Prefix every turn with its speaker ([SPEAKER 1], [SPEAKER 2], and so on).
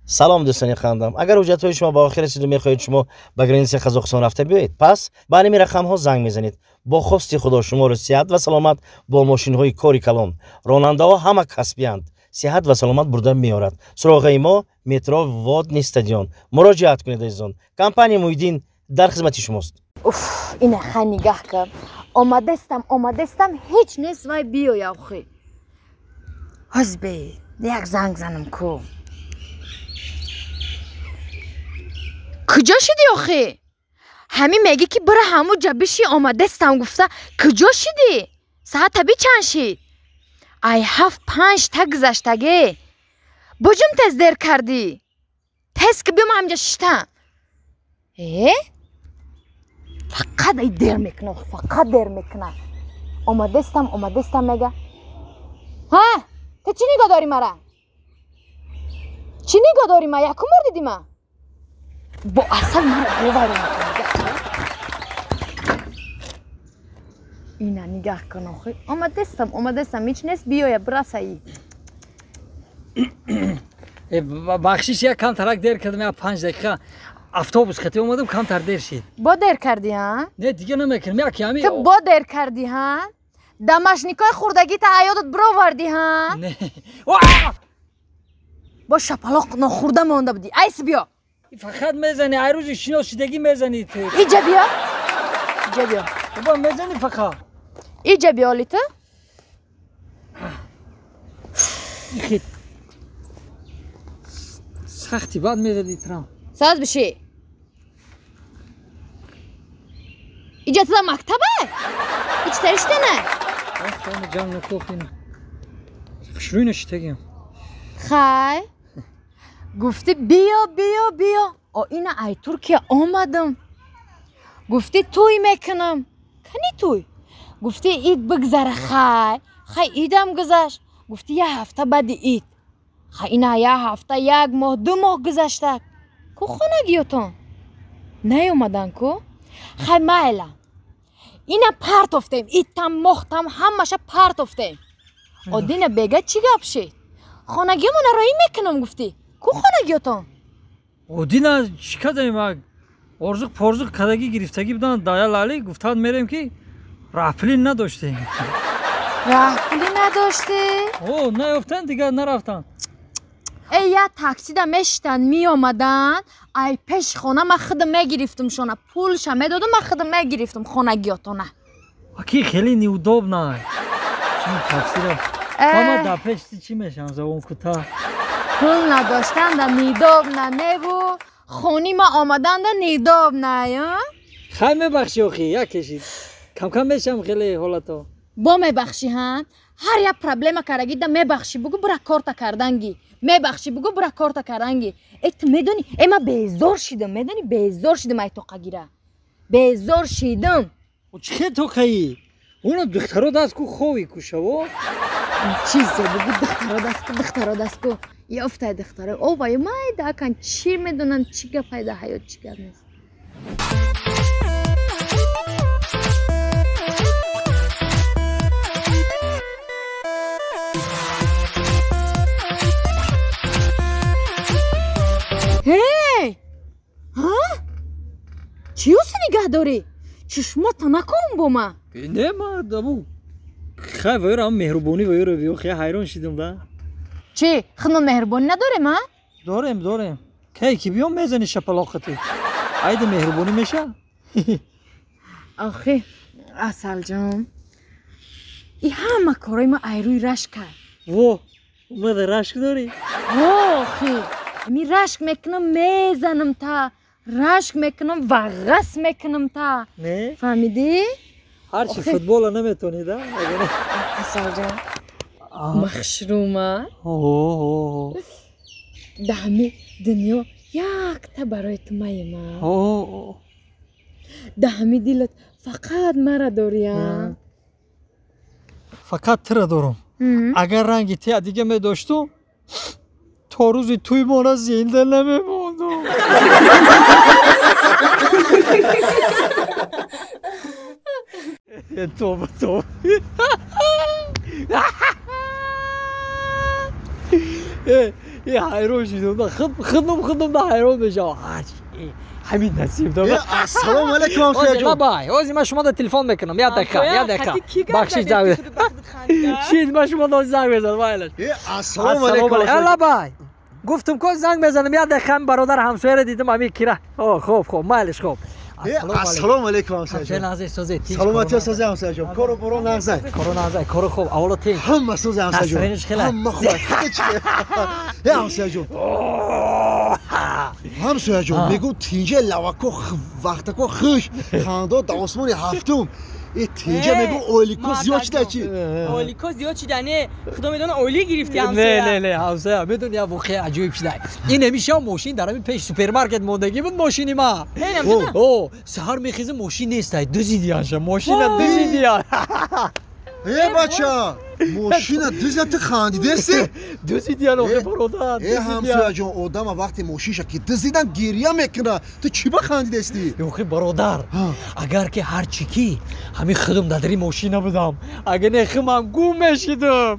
[SPEAKER 1] Салом дӯстони хандам. Агар ҳуҷҷатҳои шумо ба охир расиду мехоҳед шумо ба границаи Қазоқистон рафта биёед, пас ба ҳамин рақамҳо занг мезанед. Бо хости Худо шуморо сиҳат ва саломат бо мошинҳои кори калон. Ронандаҳо ҳама касбиянд. Сиҳат ва саломат бурда меорад. Суроғаи мо метро Водный стадион. Муроҷиат кунед, азизон. Компания Муҳиддин дар хизмати шумост.
[SPEAKER 2] Уф, ина хай нигаҳ кар. Омадастам, омадастам, ҳеҷ нест вай биёя охи. Ҳозбе, як занг занам ку. Куҷо шидӣ охи? Ҳамин мегӣ ки бира ҳаму ҷа биши омадастам гуфта, куҷо шидӣ? Саат таби чанд шид? Ай 7:05 та гузаштаге. Буҷум тез дер кардӣ. Тез ки биём ҳамҷа шиштам. Э? Фақат ай дер мекуна, фақат дер мекуна. Омадастам, омадастам мега. Ҳа? Ту чӣ нигоҳ дорӣ мара? Чӣ нигоҳ дорӣ ма? Якум бор дидӣ ма? Бо асал мара боварӣ мекунӣ. Ина нигаҳ кун охи. Омадастам, омадастам, ҳеҷ нест биёя бирасаи.
[SPEAKER 3] Бахшиш, як камтарак дер кардам, як 5 дақиқа. Автобус хати омадам, камтар дер шид.
[SPEAKER 2] Бо дер кардӣ, ҳа?
[SPEAKER 3] Не, дига намекунам, як ҳами.
[SPEAKER 2] Ту бо дер кардӣ, ҳа? Дамашникои хурдагита ҳаётат бировардӣ, ҳа?
[SPEAKER 3] Не.
[SPEAKER 2] Бо шапалоқ нохӯрда монда будӣ. Айс биё.
[SPEAKER 3] Фақат мезанӣ, ай рӯзи шиносшидагӣ мезанӣ ту.
[SPEAKER 2] Иҷа биё. Иҷа биё.
[SPEAKER 3] Бо мезанӣ фақат.
[SPEAKER 2] Иҷа биё оли ту.
[SPEAKER 3] Сахти бад мезадӣ трам.
[SPEAKER 2] Саз биши. Иҷа туда мактаба? Ичтариштана?
[SPEAKER 3] Ҷам накохина. Хушрӯй нашитагиам.
[SPEAKER 2] Хай. Гуфтӣ биё, биё, биё. О ина ай Туркия омадам. Гуфтӣ тӯй мекунам. Кани тӯй? Гуфтӣ ид бигзара хай. Хай идам гузашт. Гуфтӣ як ҳафта баъди ид. Хай ина як ҳафта, як моҳ, 2 моҳ гузашта. Ку хонагиётон? Наёмадан ку? Хай майла. Ина партофтем, идтам, моҳтам, ҳамаша партофтем. Одина бега чӣ гап шид? Хонагиёмона роӣ мекунам гуфтӣ. Ку хонагиётон?
[SPEAKER 3] Одина чӣ кардем? Орзуқ порзуқ кадагӣ гирифтагӣ буданд дая лали гуфтанд мерем ки раҳпулӣ надоштем.
[SPEAKER 2] Раҳпулӣ надоштӣ?
[SPEAKER 3] О, наёфтанд, дигар нарафтанд.
[SPEAKER 2] Эй, як таксида мешитанд, меомаданд, ай пеши хона ман худам мегирифтумшона, пулша медодум, ман худам мегирифтум хонагиётона.
[SPEAKER 3] Аки хеле неудобно. Чун таксида. Мама дар пеши чӣ мешавам забон кӯтоҳ?
[SPEAKER 2] Пул надоштанда неудобно неву, хони ма омаданда неудобно, а?
[SPEAKER 3] Хай мебахшӣ охи, як кешид. Кам-кам мешавам хеле ҳолато.
[SPEAKER 2] Бо мебахшӣ, ҳа? Ҳар як проблема карагида мебахшӣ, бугу бура корта карданги. Мебахшӣ, бугу бура корта карданги. Э, ту медонӣ, э ман безор шидам, медонӣ, безор шидам ай тоқагира. Безор шидам.
[SPEAKER 3] Чӣ хел тоқаӣ? Уна духтаро даст ку хови кушаво?
[SPEAKER 2] Чизе, бугу духтаро даст ку, духтаро даст ку. Ёфтай духтаро. О, вай, майда акан чӣ медонанд, чӣ гап пайда ҳаёт, чӣ гап нест. Эй! Ҳа? Чӣ ёси нигаҳ дорӣ? Чишмота накун бо ман.
[SPEAKER 3] Не, ман абу хай вайро меҳрубонӣ вайро биё, хай ҳайрон шидам да.
[SPEAKER 2] Чӣ, худмон меҳрубонӣ надорем, а?
[SPEAKER 3] Дорем, дорем. Кай ки биём мезанӣ шапалоқати. Айда меҳрубонӣ меша?
[SPEAKER 2] Охи, Асалҷон. И ҳама корои ма айрӯи рашк кард.
[SPEAKER 3] Во, мада рашк дорӣ?
[SPEAKER 2] Охи, ми рашк мекунам, мезанам та. Рашк мекунам, вағғас мекунам та.
[SPEAKER 3] Не?
[SPEAKER 2] Фаҳмидӣ?
[SPEAKER 3] Ҳарчи футбола наметонӣ, да?
[SPEAKER 2] Асалҷон, махшрума. Да ҳами дунё якта барои ту маема. Да ҳами дилат фақат мара дорӣ, а?
[SPEAKER 3] Фақат тира дорам. Агар ранги тия дига медоштум, то рӯзи тӯй мона зинда намемондум. Тоба, тоба. Ҳайрон шудам, худам да ҳайрон мешавам. Ҳамин насиб да.
[SPEAKER 4] Ассалому алайкум, ҳамсояҷон.
[SPEAKER 3] Лабай, ҳозир ман шумо да телефон мекунам. Як дақиқа, як дақиқа. Бахшиш, занг шид, ман шумо да занг мезанам, майлаш.
[SPEAKER 4] Ассалому алайкум.
[SPEAKER 3] Лабай. Гуфтум ко занг мезанам, як дақиқа бародар ҳамсояро дидам, ҳамин кира. О, хуб, хуб, майлаш, хуб.
[SPEAKER 4] Ассалому алайкум, ҳамсояҷон. Саломатӣ сози, ҳамсояҷон. Кору боро нағзай?
[SPEAKER 3] Кору нағзай, кору хуб, аввало тинч.
[SPEAKER 4] Ҳама сози, ҳамсояҷон. Ҳама хуб. Э, ҳамсояҷон. Ҳамсояҷон, мегӯ тинҷа лавако вақтако хуш, хандо дар осмони ҳафтум. Э, тинҷа мегӯ ойлико зиёд шуда чи?
[SPEAKER 5] Ойлико зиёд шуда не, худо медона ойлик гирифти
[SPEAKER 3] ҳамсоя. Не, не, не, ҳамсоя, медони як воқеа аҷоиб шуда. Ин ҳамиша мошин дар ҳамин пеш супермаркет мондагӣ буд мошини ма. О, саҳар мехезам, мошин нестай, дузидиянша, мошина дузидиян.
[SPEAKER 4] Э, бача, мошина дузия, ту хандидеси?
[SPEAKER 3] Дузидиян охе, бародар.
[SPEAKER 4] Э, ҳамсояҷон, одама вақте мошинша ки дузидан, гирья мекуна, ту чӣ ба хандидести?
[SPEAKER 3] Охе, бародар, агар ки ҳарчи ки ҳамин худам дар дари мошина будам, агар не хумам гум мешидам.